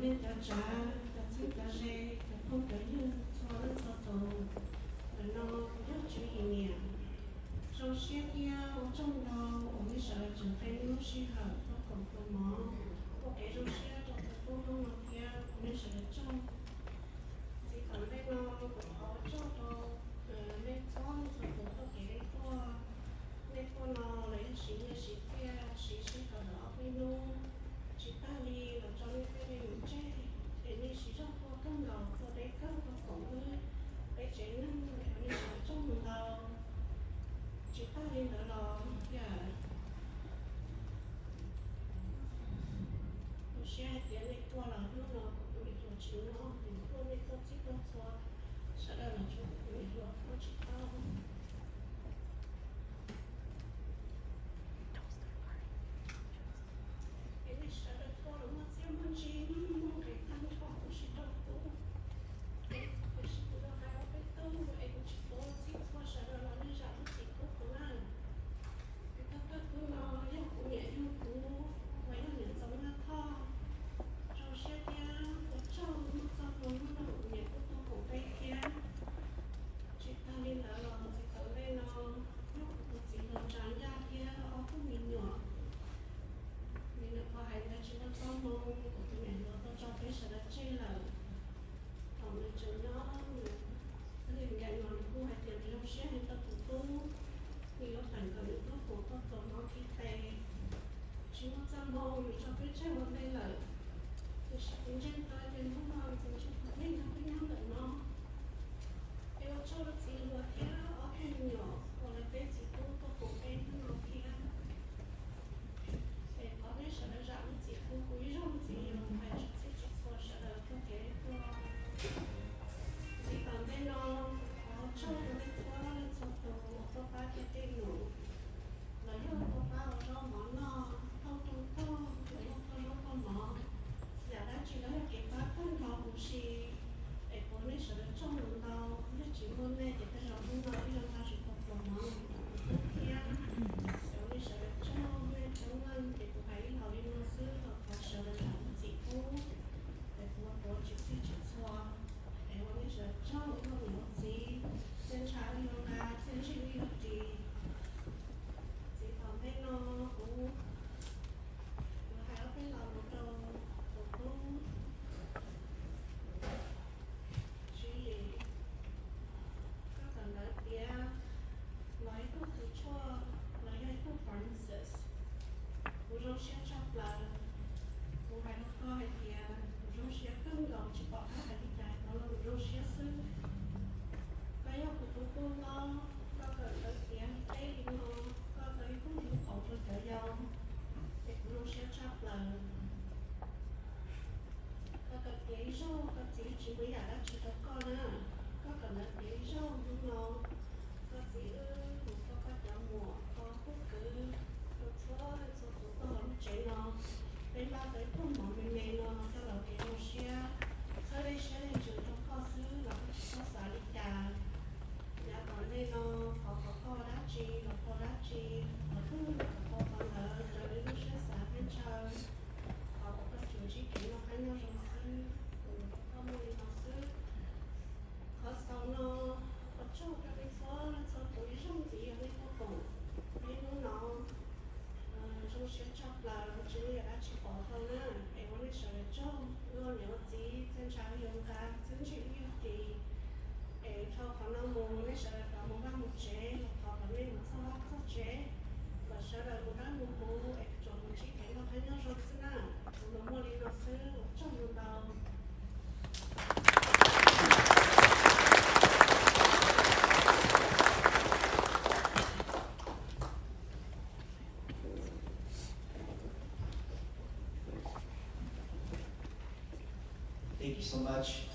nej cov tsav, cov txheeb cov ze, cov phooj cov ywg txhua leej txhua tus. Ntawm no kuv yog Tswv Yim Niam. Zoo siab thiab ua tsaug ntau uas nej sawv daws tseem qee lub sij hawm tuaj koom tus mov ua kev zoo siab rau tus tub hnub no thiab ua nej sawv daws tsaug. Txiv, tom ntej no kuv thov ua tsaug rau nej txhua leej txhua tus txoj kev tuaj. Nej tuaj no los yog siv nyiaj siv txiaj siv sij hawm ob peb hnub tsis tag li los tso nej tej me nyuam tseg, es nej siv zog tuaj kawg nkaus, tuaj deb kawg tuaj koom wb peb tsev neeg, nej sawv daws tsaug ntau. Tsis tag li ntawd los yog tu siab hais tias nej tuaj los hnub no kuv tus me hluas tsis nyob, kuv tuaj nej tuaj txhij tuaj txhua, sawv daws los tshuav kuv tus me hluas tuaj tsis tau. Es nej sawv daws tuaj los muaj txiaj muaj ntsig, muaj nqis tag nrho huv si rau kuv. Tiam sis kuv los hais ob peb tug es kuv tsis tuav txhij txhua, sawv daws los nej zam lub txim pub kuv na. Kuv thov koj tus no yog kuv niam yug kuv, uas yog niam Ntxoov Vaj Thoj. Zoo siab thiab ua tsaug muaj txoj hmoo hnub no kuv niam kuj tuaj koom peb thiab. Tsis tag li ntawd los txiv, tom ntej no yog kuv tus txiv hluas Ntsa Yaj thiab ob tug me nyuam. Vim nws qhov hais ntawd tsis muaj txoj hmoo, kuv tus niam hluas tau tso peb sawv daws tseg lawm. Thaum nws tseem nyob, nws, nws ncaim no nws kuj hais tias nws zoo siab heev rau tus tub, nws yuav feem kom nws tub koom tuaj tus mov tiv tes. Tsis muaj txoj hmoo nws tso peb tseg ua ntej lawm. Tiam sis kuv ntseeg tau tias hnub no nws tseem tshuav peb nyob, peb nyob ntawm no. Es ua tsaug rau txiv hluas thiab ob tug me nyuam uas lawv peb txiv tub tuaj koom peb hnub no thiab. Es thov nej sawv daws zam lub txim pub kuv ib zaug ntxiv, los hais tsis txhij tsis txhua sawv daws txoj kev tuaj. Txiv, tom ntej no thov ua tsaug rau nej txhua leej txhua tus uas tuaj pab tej dej num, los yog tuaj pab ua zaub mov noj, thauj rooj tog, los yog thauj zaub thauj mov, yam dab tsi los yog kev pab tag nrho huv si. Es kuv ua nej sawv daws tsaug ntau, yog tsis muaj nej ces tej zaum hnub no wb yuav nqa tsis tau tus mov no mus rau tus tub thiab. Es ua nej sawv daws tsaug, nej coob leej ces kuv hais ib los li no xwb, los thov sawv daws zam lub txim pub. Es kuv ua tuav tsis txhij tsis txhua, es ua nej sawv daws tsaug, ua niam ua txiv, txiaj ntsha wb yuav nqa, txiaj ntsig wb yuav ris. Txiv, tom ntej no kuv, kuv hais ob peb los mus rau tus tub Tswv Yim, koj kawm ntawv tiav, los ib tug kws tshuaj, los yog ib tug pharmacist. Kuv zoo siab tshaj plaws. Kuv hais rau koj hais tias kuv zoo siab kawg nkaus, tsis pom qab hais li cas, hais tau los kuv zoo siab xwb. Koj yog kuv tus tub hlob, koj kawm ntawv tiav li peb li no, koj tau ib tug hluas nraug rau cov yau, ces kuv zoo siab tshaj plaws. Koj kawm tiav ib zaug, koj txiv tsis muaj yam dab tsi rau koj na. Koj kawm ntawv tiav ib zaug hnub no, koj txiv wb mus kho koj cov muam, kho koj kwv, rau txhua leej txhua tus tuaj hauv lub tsev no. Peb npaj tau ib tug mov me me no coj los kev zoo siab, txhawb dej siab dej ntsws rau koj xwb los koj tsis txhob xav li cas. Yav tom ntej no thov kom koj ua dab tsi los tau dab tsi, thov twg los tau qhov ntawd raws li lub siab xav thiab ntshaw. Thov kom koj tsuas ntsib kev noj qab nyob zoo xwb, kuv ua koj muaj li no xwb. Qhov xaus no, ua tsaug rau nej txhua leej txhua tus ib zaug ntxiv uas nej tuaj koom peb hnub no. Zoo siab tshaj plaws, tsis muaj yam dab tsi pov tau na, es ua nej sawv daws tsaug, wb ua niam ua txiv, txiaj ntsha wb yuav nqa, txiaj ntsig wb yuav ris. Es dhau qhov no mus nej sawv daws rov mus vaj mus tsev, los thov kom nej mus txog vaj txog tsev, kom sawv daws mus dab mus huv es tsuas mus ntsib kev noj qab nyob zoo xwb na. Kuv los muaj li no xwb, ua tsaug ntau ntau. Thank you so much.